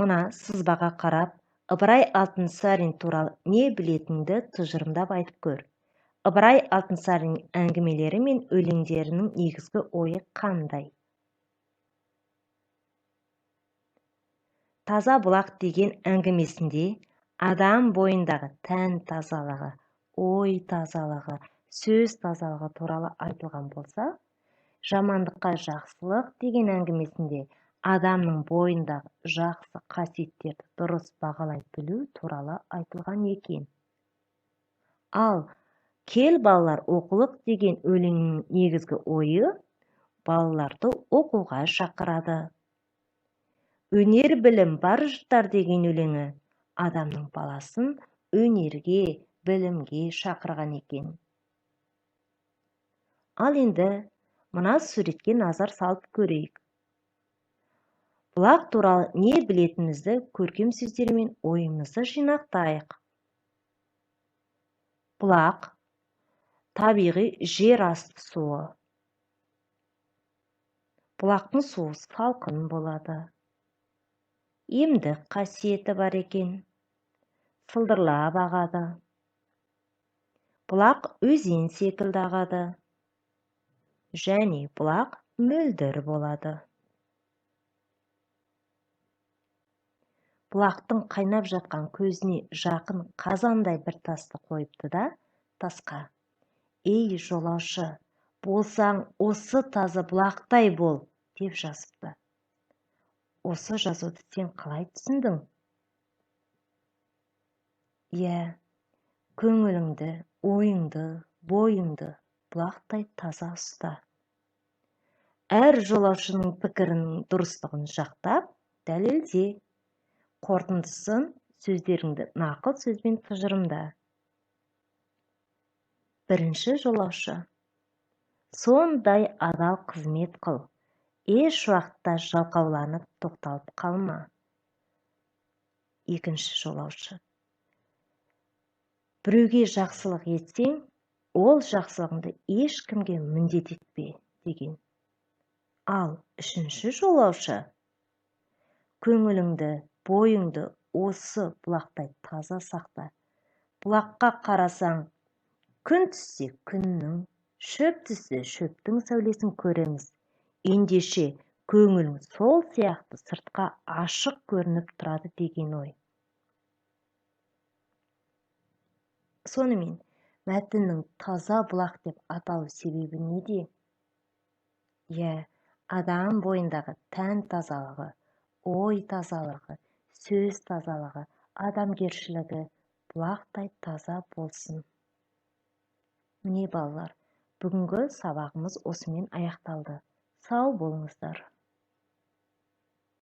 Мына сызбаға қарап, Ыбырай Алтынсарин туралы не білетініңді тұжырымдап айтып көр. Ыбырай Алтынсариннің әңгімелері мен өлеңдерінің негізгі ойы қандай? Таза бұлақ деген әңгімесінде адам бойындағы тән тазалығы, ой тазалығы, сөз тазалығы туралы айтылған болса, жамандыққа жақсылық деген әңгімесінде адамның бойындағы жақсы қасиеттерді дұрыс бағалай білу туралы айтылған екен. Ал кел балалар оқулық деген өлеңнің негізгі ойы балаларды оқуға шақырады. Өнер білім бар жұрттар деген өлеңі адамның баласын өнерге, білімге шақырған екен. Ал енді мына суретке назар салып көрейік. Бұлақ туралы не білетінімізді көркем сөздермен ойымызды жинақтайық. Бұлақ табиғи жер асты суы. Бұлақтың суы салқын болады. Емдік қасиеті бар екен. Сылдырлап ағады. Бұлақ өзен секілді ағады. Және бұлақ мөлдір болады. Бұлақтың қайнап жатқан көзіне жақын қазандай бір тасты қойыпты да, тасқа: «Ей, жолаушы, болсаң осы таза бұлақтай бол», деп жазыпты. Осы жазуды сен қалай түсіндің? Иә, көңіліңді, ойыңды, бойыңды бұлақтай таза ұста. Әр жолаушының пікірінің дұрыстығын жақтап, дәлелде. Қорытындысын сөздеріңді нақыл сөзбен тұжырымда. Бірінші жолаушы: сондай адал қызмет қыл, еш уақытта жалқауланып тоқталып қалма. Екінші жолаушы: біреуге жақсылық етсең, ол жақсылығыңды ешкімге міндет етпе, деген. Ал үшінші жолаушы: көңіліңді, бойыңды осы бұлақтай таза сақта. Бұлаққа қарасаң, күн түссе күннің, шөп түссе шөптің сәулесін көреміз. Ендеше көңілің сол сияқты сыртқа ашық көрініп тұрады деген ой. Сонымен, мәтіннің таза бұлақ деп аталу себебі неде? Иә, адам бойындағы тән тазалығы, ой тазалығы, сөз тазалығы, адамгершілігі бұлақтай таза болсын. Міне балалар, бүгінгі сабағымыз осымен аяқталды. Сау болыңыздар.